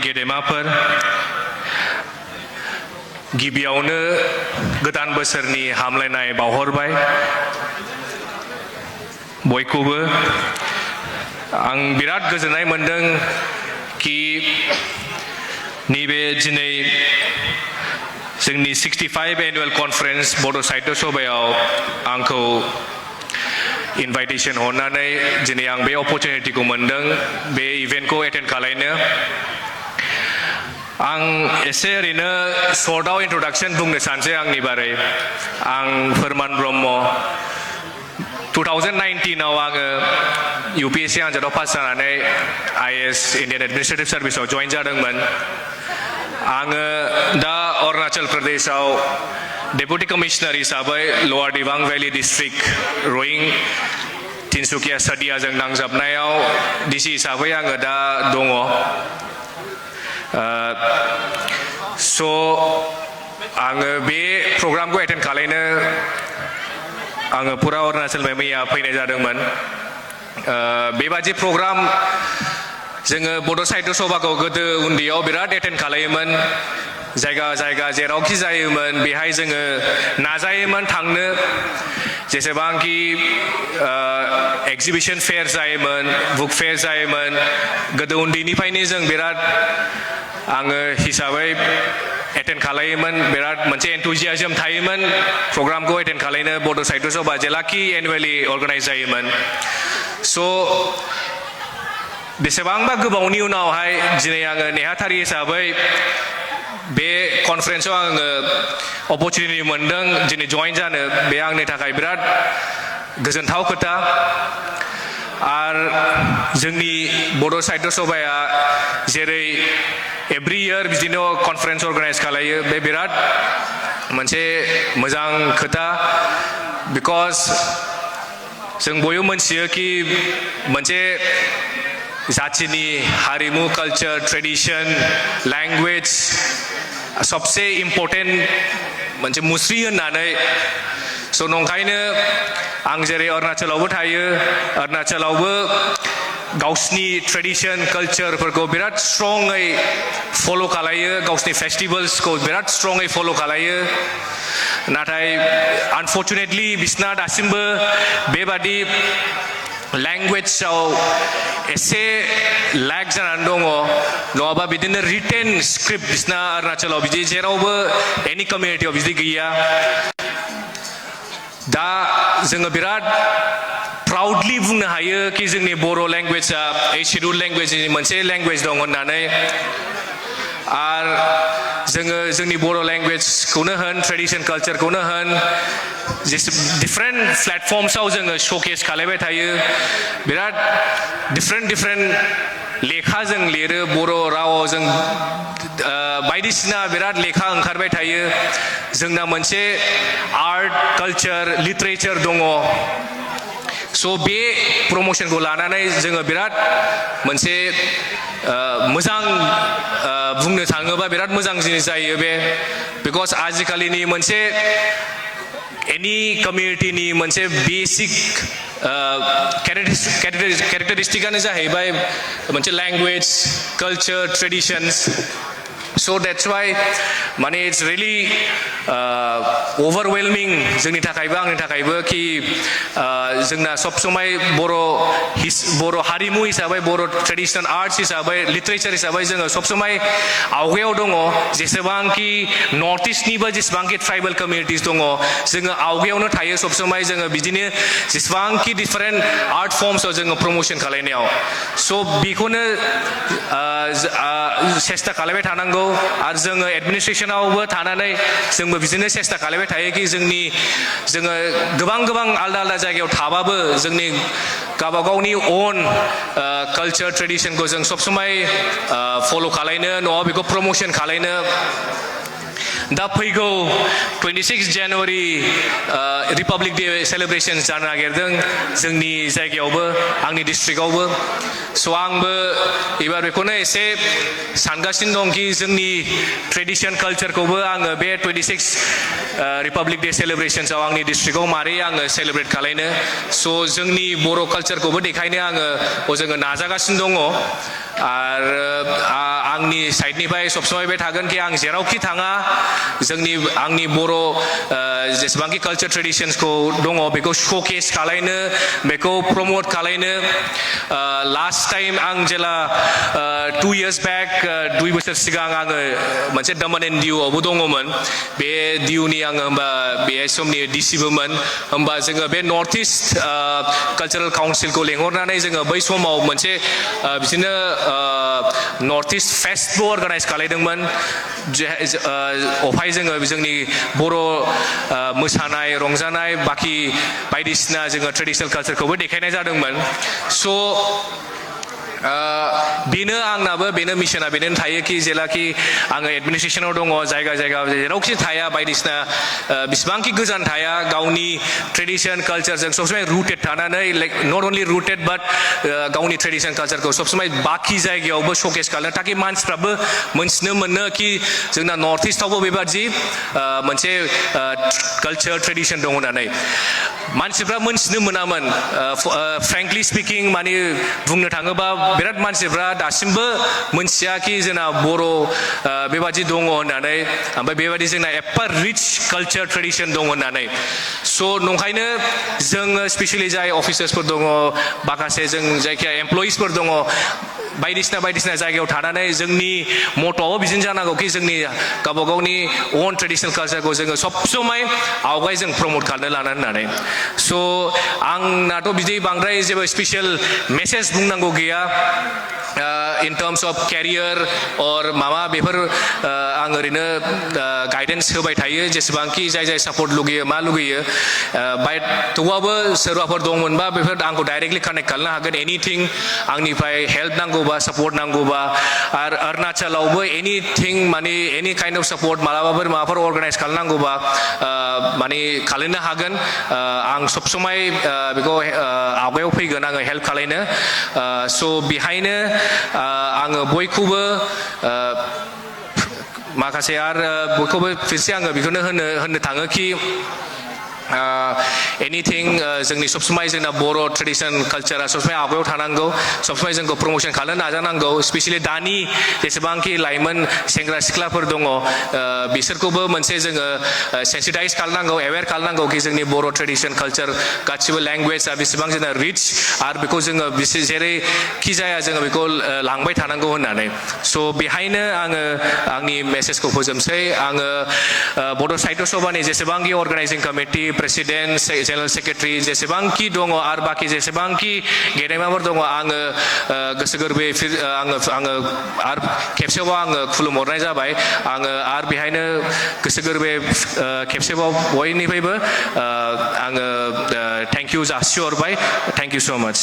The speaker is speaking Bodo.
गेदेमाफोर गिबियावनो गोदान बोसोरनि हामलायनाय बावहरबाय बयखौबो आं बिराद गोजोननाय मोनदों कि नैबे दिनै जोंनि 65 एनुअल कन्फारेन्स बड' साहित्य सभायाव आंखौ इनभाइटेशन हरनानै दिनै आं बे अपरचुनिटिखौ मोनदों बे इभेन्टखौ एटेन्ड खालायनो आं एसे ओरैनो सर्टआव इन्ट्रडक्शन बुंनो सानसै आंनि बारै आं फोरमान ब्रह्म 2019 आव आङो UPSC आनजादाव पास जानानै आइ.ए.एस इन्डियान एडमिनिस्ट्रेटिभ सार्भिसाव जइन जादोंमोन आङो दा अरुणाचल प्रदेशआव डेपुटि कमिशनार हिसाबै लवार दिबां भेलि डिस्ट्रिक्ट रयिं तिनसुकिया सदियाजों नांजाबनायाव डिसि हिसाबै आङो दा दङ स' आङो बे प्रग्रामखौ एटेन्ड खालायनो आङो पुरा अरुणाचलनिफ्राय मैया फैनाय जादोंमोन बेबादि प्रग्राम जोङो बड' साहित्य सभाखौ गोदो उन्दैयाव बिराद एटेन्ड खालायोमोन जायगा जायगा जेरावखि जायोमोन बेहाय जोङो नाजायोमोन थांनो जेसेबांखि एक्जिबिशन फेयर जायोमोन बुक फेयर जायोमोन गोदो उन्दैनिफ्रायनो जों बिराद आङो हिसाबै एटेन्ड खालायोमोन बिराद मोनसे एन्थुजियाजम थायोमोन प्रग्रामखौ एटेन्ड खालायनो बड' साहित्य सभा जेलाखि एनुवेलि अर्गानाइज जायोमोन स' बेसेबांबा गोबावनि उनावहाय दिनै आङो नेहाथारि हिसाबै बे कनफारेन्सआव आङो अपरचुनिटि मोनदों दिनै जइन जानो बे आंनि थाखाय बिराद गोजोनथाव खोथा आरो जोंनि बड' साहित्य सभाया जेरै एभ्रि इयार बिदिनो कनफारेन्स अर्गानाइज खालायो बे बिराद मोनसे मोजां खोथा बिकज जों बयबो मोनथियो कि मोनसे जाथिनि हारिमु कालचार ट्रेडिशन लैंग्वेज सबसे इम्पर्टेन्ट मोनसे मुस्रि होननानै स' नंखायनो आं जेरै अरुणाचलावबो थायो अरुणाचलावबो गावसिनि ट्रेडिशन कालचारफोरखौ बिराद स्ट्रङै फल' खालायो गावसिनि फेस्टिभेल्सखौ बिराद स्ट्रङै फल' खालायो नाथाय आनफर्चुनेटलि बिसना दासिमबो बेबादि लैंग्वेजाव एसे लैग जानानै दङ नङाबा बिदिनो रिटेन स्क्रिप्ट बिसना अरुणाचलाव बिदि जेरावबो एनि कमिउनिटियाव बिदि गैया दा जोङो बिराद प्राउडलि बुंनो हायो कि जोंनि बर' लैंग्वेजा शेड्युल लैंग्वेजनि मोनसे लैंग्वेज दं होननानै आरो जोङो जोंनि बर' लैंग्वेजखौनो होन ट्रेडिशन कालचारखौनो होन डिफरेन्ट प्लेटफर्मसाव जोङो श'केस खालायबाय थायो बिराद डिफरेन्ट लेखा जों लिरो बर' रावाव जों बायदिसिना बिराद लेखा ओंखारबाय थायो जोंना मोनसे आर्ट कालचार लिटारेचार दङ स' बे प्रमोशनखौ लानानै जोङो बिराद मोनसे मोजां बुंनो थाङोबा बिराद मोजां जिनिस जायो बे बिकज आजिखालिनि मोनसे एनि कमिउनिटिनि मोनसे बेसिक कैरेक्टरिस्टिकानो जाहैबाय मोनसे language culture traditions so that's why माने it's really overwhelming जोंनि थाखायबो आंनि थाखायबो कि जोंना सब समय बर' हारिमु हिसाबै बर' ट्रेडिशनल आर्ट्स हिसाबै लिटारेचार हिसाबै जोङो सब समय आवगायाव दङ जेसेबांखि नर्थ इस्टनिबो जेसेबांखि ट्राइबेल कमिउनिटिस दङ जोङो आवगायावनो थायो सब समय जोङो बिदिनो जेसेबांखि डिफरेन्ट आर्ट फर्मसआव जोङो प्रमोशन खालायनायाव स' बेखौनो सेस्था खालायबाय थानांगौ आरो जोङो एडमिनिस्ट्रेसनावबो थानानै जोंबो बिदिनो सेस्था खालायबाय थायो कि जोङो गोबां आलदा जायगायाव थाबाबो जोंनि गावबागावनि ओन कालचार ट्रेडिशनखौ जों सब समय फल' खालायनो नङाबा बेखौ प्रमोशन खालायनो दा फैगौ 26 जानुवारि रिपाब्लिक डे सेलिब्रेशन जानो नागिरदों जोंनि जायगायावबो आंनि डिस्ट्रिक्टआवबो स' आंबो एबार बेखौनो एसे सानगासिनो दं कि जोंनि ट्रेडिशन कालचारखौबो आङो बे 26 रिपाब्लिक डे सेलिब्रेशन्सआव आंनि डिस्ट्रिक्टआव मारै आङो सेलिब्रेट खालायनो स' जोंनि बर' कालचारखौबो देखायनो आङो जोङो नाजागासिनो दङ आरो आंनि साइडनिफ्राय सबसमाय बे थागोन कि आं जेरावखि थाङा आंनि बर' जेसेबांखि कालचार ट्रेडिशन्सखौ दङ बेखौ श'केस खालायनो बेखौ प्रमोट खालायनो लास्ट टाइम आं जेला 2 years back 2 बोसोर सिगां आङो मोनसे दामानेन दिउआवबो दङमोन बे दिउनि आङो होमबा बे समनि डिसिबोमोन होमबा जोङो बे नर्थ इस्ट कालचारेल काउन्सिलखौ लेंहरनानै जोङो बै समाव मोनसे बिदिनो नर्थ इस्ट फेस्टबो अर्गानाइज खालायदोंमोन अफाय जोङो जोंनि बर' मोसानाय रंजानाय बाखि बायदिसिना जोङो ट्रेडिशनेल कालचारखौबो देखायनाय जादोंमोन स' बेनो आंनाबो बेनो मिशना बेनो थायो कि जेलाखि आङो एडमिनिस्ट्रेसनाव दङ जायगा जायगा जेरावखि थाया बायदिसिना बिसिबांखि गोजान थाया गावनि ट्रेडिशन कालचारजों सबसमाय रुटेड थानानै लाइक नट अनलि रुटेड बाट गावनि ट्रेडिशन कालचारखौ सबसमाय बाखि जायगायावबो श'केस खालामनो ताकि मानसिफ्राबो मोनथिनो मोनो कि जोंना नर्थ इस्टआवबो बेबादि मोनसे कालचार ट्रेडिशन दङ होननानै मानसिफ्रा मोनथिनो मोनामोन फ्रेंकलि स्पिकिं माने बुंनो थाङोबा बिराद मानसिफ्रा दासिमबो मोनथिया कि जोंना बर' बेबादि दङ होननानै ओमफ्राय बेबादि जोंना एफा रिच कालचार ट्रेडिशन दङ होननानै स' नंखायनो जोङो स्पेसियेलि जाय अफिसार्सफोर दङ माखासे जों जायखिया एमप्लयिसफोर दङ बायदिसिना जायगायाव थानानै जोंनि मट'आबो बिदिनो जानांगौ कि जोंनि गावबा गावनि अन ट्रेडिशनेल कालचारखौ जोङो सब समाय आवगाय जों प्रमोट खालामनो लानो होननानै स' आंनाथ' बिदि बांद्राय जेबो स्पेसियेल मेसेज बुंनांगौ गैया इन टार्म्स अफ केरियार और माबा बेफोर आं ओरैनो गाइडेन्स होबाय थायो जेसेबांखि जाय सापर्ट लुगैयो मा लुगैयो बाट थेवबाबो सोरबाफोर दंमोनबा बेफोर आंखौ डाइरेक्टलि कानेक्ट खालामनो हागोन एनिथिं आंनिफ्राय हेल्प नांगौबा सापर्ट नांगौबा आरो अरुणाचलावबो एनिथिं माने एनि काइन्ड अफ सापर्ट माबाफोर अर्गानाइज खालामनांगौबा माने खालामनो हागोन आं सब समाय बेखौ आवगायाव फैगोन आङो हेल्प खालायनो स' बेहायनो आङो बयखौबो माखासे आरो बयखौबो फिरसे आङो बेखौनो होननो थाङो कि एनिथिं जोंनि सबसमाय जोंना बर' ट्रेडिशन कालचारा सबसमाय आवगायाव थानांगौ सबसमाय जोंखौ प्रमोशन खालामनो नाजानांगौ स्पेसियेलि दानि जेसेबांखि लाइमोन सेंग्रा सिख्लाफोर दङ बिसोरखौबो मोनसे जोङो सेन्सिटाइज खालामनांगौ एवेर खालामनांगौ कि जोंनि बर' ट्रेडिशन कालचार गासिबो लेंगुवेजआ बेसेबां जोंना रिच आरो बेखौ जोङो जेरैखि जाया जोङो बेखौ लांबाय थानांगौ होननानै स' बेहायनो आङो आंनि मेसेजखौ फोजोबसै आङो बड' साहित्य सभानि जेसेबांखि अर्गानाइजिं कमिटि प्रेसिडेन्ट जेनेरेल सेक्रेटारि जेसेबांखि दङ आरो बाखि जेसेबांखि गेदेमाफोर दङ आङो गोसो गोरबोयै आङो आरो खेबसेबाव आङो खुलुमहरनाय जाबाय आङो आरो बेहायनो गोसो गोरबोयै खेबसेबाव बयनिफ्रायबो आङो थेंक इउ जासिहरबाय थेंक इउ स' माच